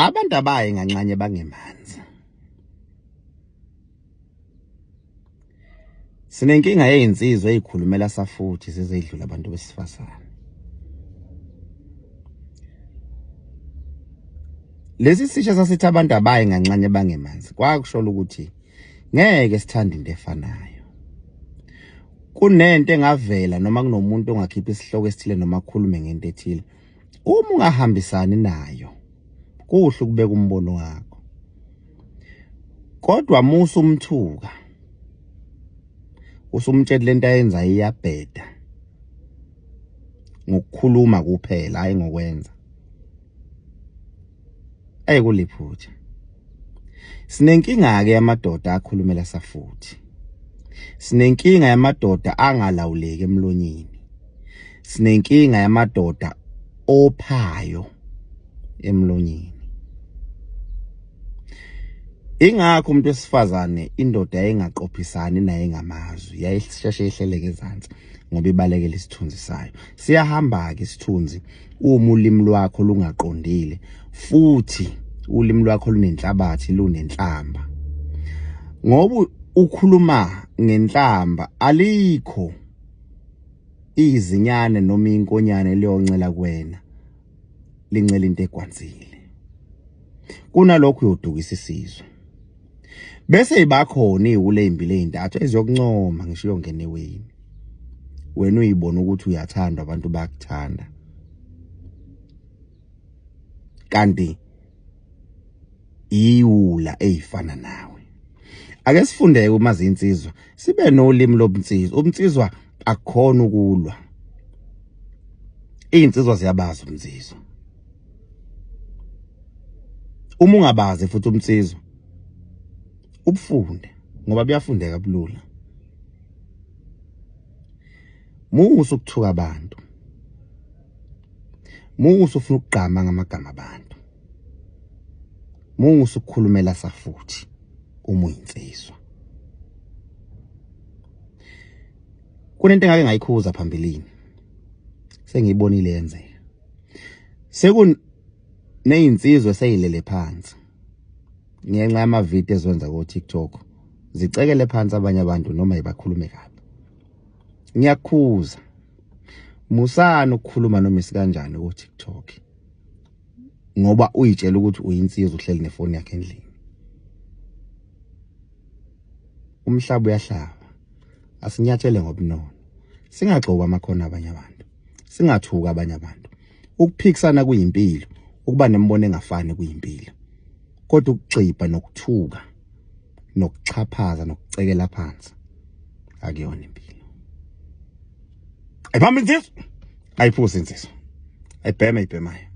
Abantu abayi nganxanye bangemanzi. Sinenkinga yezinsizwa ezikhulumela safuthi zizedlula abantu besifazane. Lesi sisho sasithi abantu abayi nganxanye bangemanzi kwakusho ukuthi ngeke sithande into efanayo. Kunento engavela noma kunomuntu ongakhipha isihloko esithile noma akhulume ngento ethile. Uma ungahambisani nayo kuhle ukubeka umbono wakho. Kodwa musa umthuka. Usumtshela lento ayenza iyabheda. Ngokukhuluma kuphela hayi ngokwenza. Ayikuliphutha. Sinenkinga ke yamadoda akhulumela safuthi. Sinenkinga yamadoda angalawuleki emlonyeni. Sinenkinga yamadoda ophayo emlonyeni. Ingakho umuntu wesifazane indoda yayingaqophisani naye ngamazwi, yayisheshe ihleleke ezansi ngoba ibalekela isithunzi sayo. Siyahamba-ke isithunzi uma ulimi lwakho lungaqondile futhi ulimi lwakho lunenhlabathi lunenhlamba. Ngoba ukhuluma ngenhlamba alikho izinyane noma inkonyane liyoncela kuwena lincela into egwansile. Kunalokho uyodukisa isizwe. Bese ibakhona iziwula ezimbili ezintathu eziyokuncoma ngisho uyongena eweni. Wena uyibona ukuthi uyathandwa abantu bayakuthanda. Kanti iwula ezifana nawe. Ake sifundeke uma zinsizwa sibe nolimi lobunsizwa. Ubunsizwa akukhona ukulwa. Izinsizwa ziyabazi ubunsizwa. Uma ungabazi futhi umnsizwa ubufunde ngoba buyafundeka bulula. Musa ukuthuka abantu. Musa ufuna ukugqama ngamagama abantu. Musa ukukhulumela safuthi uma uyinsizwa. Kunento engake ngayikhuza phambilini. Sengiyibonile yenzeka. Sekunezinsizwa eseyilele phansi ngenxa yamavidiyo eziwenza ko-TikTok zicekele phansi abanye abantu noma ibakhulume kabi. Ngiyakhuza, musani ukukhuluma noma isikanjani ko-TikTok ngoba uyitshela ukuthi uyinsizwa uhleli nefoni yakhe endlini. Umhlaba uyahlaba, asinyathele ngobunono, singagxoki amakhono abanye abantu, singathuki abanye abantu. Ukuphikisana kuyimpilo, ukuba nemibono engafani kuyimpilo, kodwa ukugxibha nokuthuka nokuxhaphaza nokucekela phansi akuyona impilo. Ayibambe insizwa, ayiphuze insizwa, ayibheme ayibhemayo.